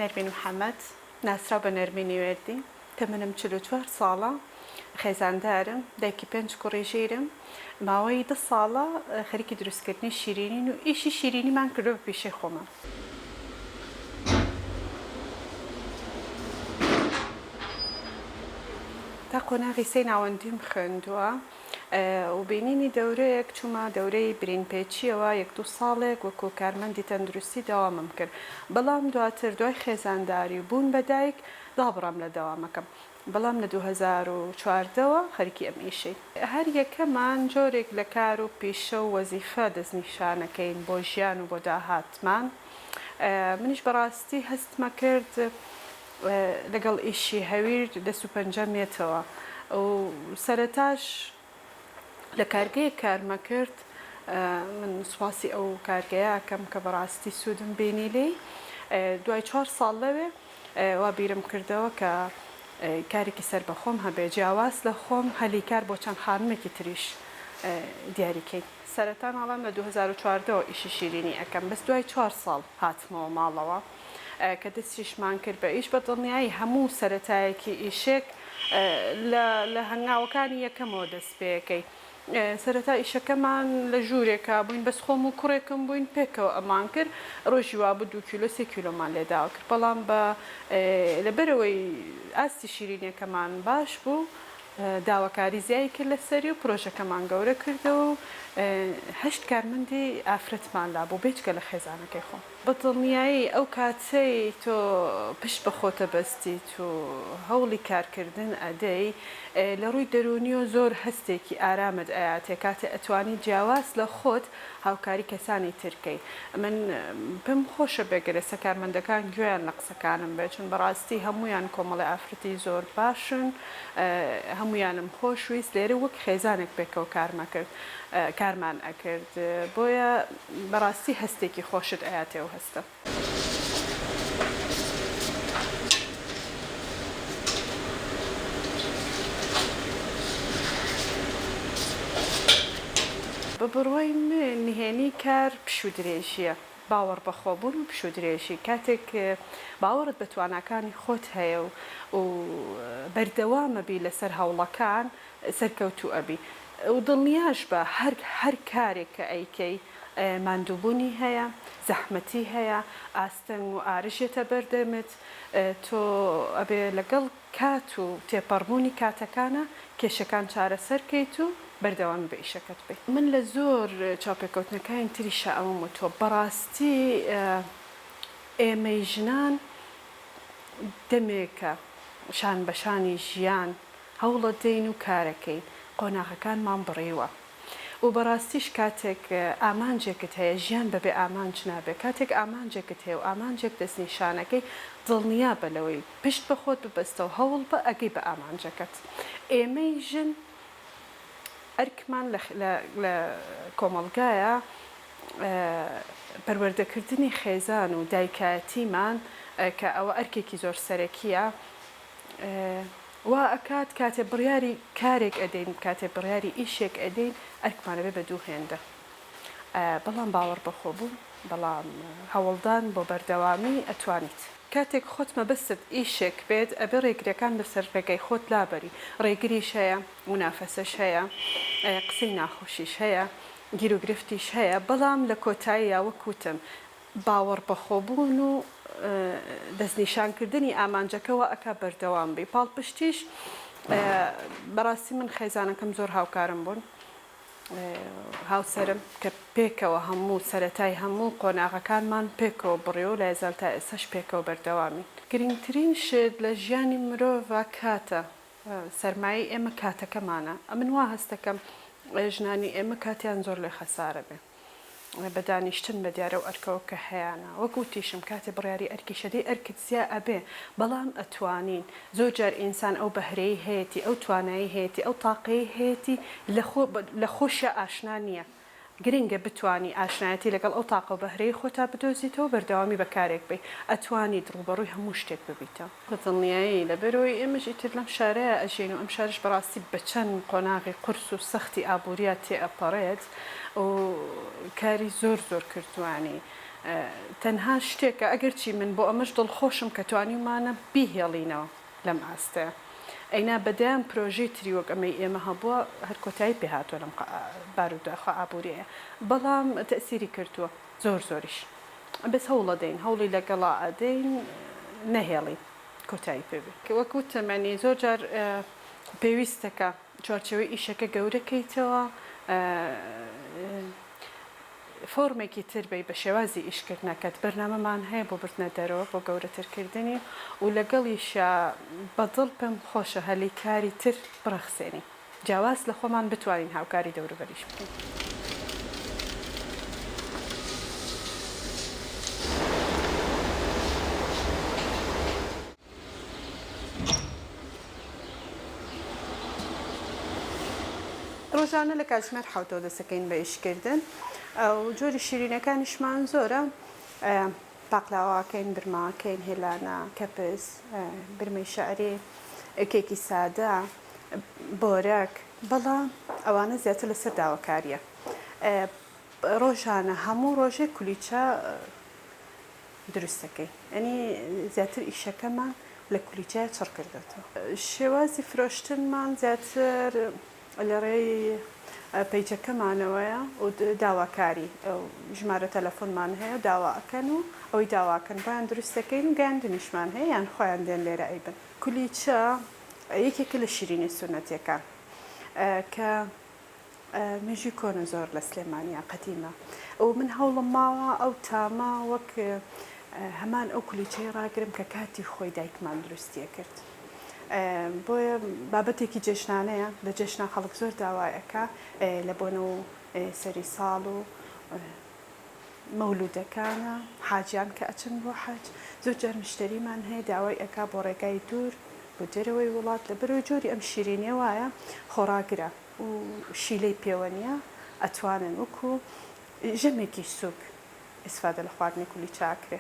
نەرمین محەمەد، ناسراو بە نەرمینی وێردی، تەمەنم 44 ساڵە، خێزاندارم، دایکی پێنج کوڕی ژیرم، ماوەی دە ساڵە خەریکی دروستکردنی شیرینین و ئیشی شیرینیمان کردووە بە پیشەی خۆمان. تا قۆناغی سێی ناوەندیم خوێندووە و بینینی دەورەیەک چوومە دەورەی برینپێچییەوە، یەک دوو ساڵێک وەکوو کارمەندی تەندروستی دەوامم کرد، بەڵام دواتر دوای خێزانداری و بوون بە دایک دابڕام لە دەوامەکەم. بەڵام لە 2014 وە خەریکی ئەم ئیشەین. هەر یەکەمان جۆرێک لە کار و پیشە و وەزیفە دەستنیشانەکەین بۆ ژیان و بۆ داهاتمان. منیش بەڕاستی هەستمەکرد لەگەڵ ئیشی هەویر دەست و پەنجەم یەتەوە و سەرەتاش لە کارگەیەک کارمەکرد من سوپاسی ئەو کارگەیە ئەکەم کە بەڕاستی سوودم بینی لێی دوای چوار ساڵ لەوێ وا بیرم کردەوە کە کارێکی سەربەخۆم هەبێ جیاواز لە خۆم هەلی کار بۆ چەند خانمێکی تریش دیاری کەین. سەرەتا ناڵێم لە 2014 وە ئیشی شیرینی ئەکەم بەس دوای چوار ساڵ هاتمەوە ماڵەوە کە دەستیشمان کرد بە ئیش بە دڵنیایی هەموو سەرەتایەکی ئیشێک لە لە هەنگاوەکانی یەکەمەوە دەست پێکەی سەرەتا ئیشەکەمان لە ژوورێکا بووین بەس خۆم و کوڕێکم بووین پێکەوە ئەمان کرد ڕۆژی وابوو دوو کیلۆ سێ کیلۆمان لێ داوا کرد بەڵام بە لەبەرئەوەی ئاستی شیرینیەکەمان باش بوو داواکاری زیای کرد لەسەری و پرۆژەکەمان گەورە کردەوە و هەشت کارمەندی ئافرەتمان لابوو بێجگە لە خێزانەکەی خۆم. بە دڵنیایی ئەو کاتەی تۆ پشت بە خۆت ئەبەستیت و هەوڵی کارکردن ئەدەی لە ڕووی دەروونیەوە زۆر هەستێکی ئارامت ئەیاتێ کاتێ ئەتوانی جیاواز لە خۆت هاوکاری کەسانی تر کەی من پێم خۆشە بێگەر ئێستا کارمەندەکان گوێیان لە قسەکانم بێت چون بەڕاستی هەموویان کۆمەڵی ئافرەتی زۆر باشن هەموویانم خۆش ویست لێرە وەک خێزانێک پێکەوە کارمەکرد کارمان ئەکرد بۆیە بەڕاستی هەستێکی خۆشت ئەیاتێ ئەو هەستە. بە بڕوای من نهێنی کار پشوودرێژییە، باوەڕ بەخۆبوون و پشوودرێژی، کاتێک باوەڕت بە تواناکانی خۆت هەیە و بەردەوامەبی لەسەر هەوڵەکان سەرکەوتوو ئەبی و دڵنیاش بە هەر هەر کارێک کە ئەیکەی ماندووبوونی هەیە، زەحمەتی هەیە، ئاستەنگ و ئارش یەتە بەردەمت، تۆ ئەبێ لەگەڵ کات و تێپەڕبوونی کاتەکانا کێشەکان چارەسەر کەیت و بەردەوامی بە ئیشەکەت بەی. من لە زۆر چاوپێکەوتنەکانی تریشا ئەوەم وتووە، بەڕاستی ئێمەی ژنان دەمێکە شان بە شانی ژیان هەوڵەدەین و کارەکەین، قۆناغەکانمان بڕیوە و بەڕاستیش کاتێک ئامانجێکت هەیە، ژیان بەبێ ئامانج نابێ، کاتێک ئامانجێکت هەیە و ئامانجێک دەستنیشانەکەی، دڵنیابە لەوەی پشت بە خۆت ببەستە و هەوڵبە ئەگەی بە ئامانجەکەت. ئێمەی ژن ئەرکمان لە کۆمەڵگایە پەروەردەکردنی خێزان و دایکایەتیمان کە ئەوە ئەرکێکی زۆر سەرەکییە، وا ئەکات کاتێ بڕیاری کارێک ئەدەین، کاتێ بڕیاری ئیشێک ئەدەین ئەرکمان ئەبێ بە دوو هێندە. بەڵام باوەڕ بەخۆبوون، بەڵام هەوڵدان بۆ بەردەوامی ئەتوانیت. کاتێک خۆت مەبەستت ئیشێک بێت ئەبێ ڕێگریەکان لەسەر ڕێگای خۆت لابەری، ڕێگریش هەیە، مونافەسەش هەیە، قسەی ناخۆشیش هەیە، گیروگرفتیش هەیە، بەڵام لە کۆتاییا وەک وتم باوەڕبەخۆبوون و دەستنیشانکردنی ئامانجەکە وا ئەکا بەردەوام بی. پاڵپشتیش بەڕاستی من خێزانەکەم زۆر هاوکارم بوون، هاوسەرم کە پێکەوە هەموو سەرەتای هەموو قۆناغەکانمان پێکەوە بڕی و لایزال تا ئێستاش پێکەوە بەردەوامین. گرنگترین شت لە ژیانی مرۆڤا کاتە، سەرمایەی ئێمە کاتەکەمانە، ئەمن وا هەستەکەم ژنانی ئێمە کاتیان زۆر لێ خەسارە بێ. بە دانیشتن بە دیارە و ئەرکەوە کە هەیانە وەک وتیشم کاتێ بڕیاری ئەرکیش ئەدەی ئەرکت زیا ئەبێ بەڵام ئەتوانین زۆر جار ئینسان ئەو بەهرەی هەیەتی ئەو توانایی هەیەتی ئەو تاقەی هەیەتی لە خۆ لە خۆشیا ئاشنا نیە گرنگە بتوانی ئاشنایەتی لەگەڵ ئەو تاقە و بەهرەی خۆتا بدۆزیتەوە بەردەوامی بە کارێک بەی ئەتوانیت ڕووبەڕووی هەموو شتێک ببیتەوە. بە دڵنیایی، لەبەرئەوەی ئێمەش ئیتر لەم شارەیا ئەژین و ئەم شارەش بەڕاستی بە چەند قۆناغی قورس و سەختی ئابووریا تێئەپەڕێت و کاری زۆر زۆر کردووانی. تەنها شتێکە ئەگەرچی من بۆ ئەمەش دڵخۆشم کە توانیومانە بیهێڵینەوە لەم ئاستەیە ئەینا بە دەیان پرۆژەی تری وەک ئەمەی ئێمە هەبووە هەر کۆتایی پێ هاتووە لەم بارودۆخە ئابووریەیە بەڵام تەئسیری کردووە زۆر زۆریش بەس هەوڵەدەین هەوڵی لەگەڵا ئەدەین نەهێڵین کۆتایی پێ بێ. وەک وتم یانی زۆر جار پێویستە کە چوارچێوەی ئیشەکە گەورە کەیتەوە فۆرمێکی تر بەی بە شێوازی ئیشکردنەکەت، بەرنامەمان هەیە بۆ بردنە دەرەوە بۆ گەورەتر کردنی و لەگەڵیشا بە دڵ پێم خۆشە هەلی کاری تر بڕەخسێنین جیاواز لە خۆمان بتوانین هاوکاری دەوروبەریش بکەین. ڕۆژانە لە کاتژمێر حەوتەوە دەستەکەین بە ئیشکردن و جۆری شیرینەکانیشمان زۆرە پاقلاوەکەین برماکەین هێلانە کەپس برمەی شەعری کێکی سادە بۆرەک بەڵام ئەوانە زیاتر لەسەر داواکاریە ڕۆژانە هەموو ڕۆژێک کولیچە دروستەکەی یانی زیاتر ئیشەکەمان لە کولیچەیا چڕ کردۆتەوە. شێوازی فرۆشتنمان زیاتر لە ڕێی پەیجەکەمانەوەیە و داواکاری ژمارە تەلەفۆنمان هەیە و داوا ئەکەن و ئەوەی داواکەن بۆیان دروست دەکەین و گەیاندنیشمان هەیە یان خۆیان دێن لێرە ئەیبن. کولیچە یەکێکە لە شیرینیە سوننەتیەکان کە مێژووی کۆنە زۆر لە سلێمانیا قەدیمە و من هەوڵم ماوە ئەو تامە وەک هەمان ئەو کولیچەی ڕاگرم کە کاتی خۆی دایکمان دروستیە کرد بۆیە بابەتێکی جێژنانەیە لە جێژنا خەڵک زۆر داوای ئەکا لە بۆنە و سەری ساڵ و مەولودەکانە حاجیان کە ئەچن بۆ حەج زۆر جار مشتەریمان هەیە داوای ئەکا بۆ ڕێگای دوور بۆ دەرەوەی وڵات لەبەرەوەی جۆری ئەم شیرینیە وایە خۆڕاگرە و شیلەی پێوە نیە ئەتوانن وەکو ژەمێکی سوک ئیسفادە لە خواردنی کولیچە ئەکرێ.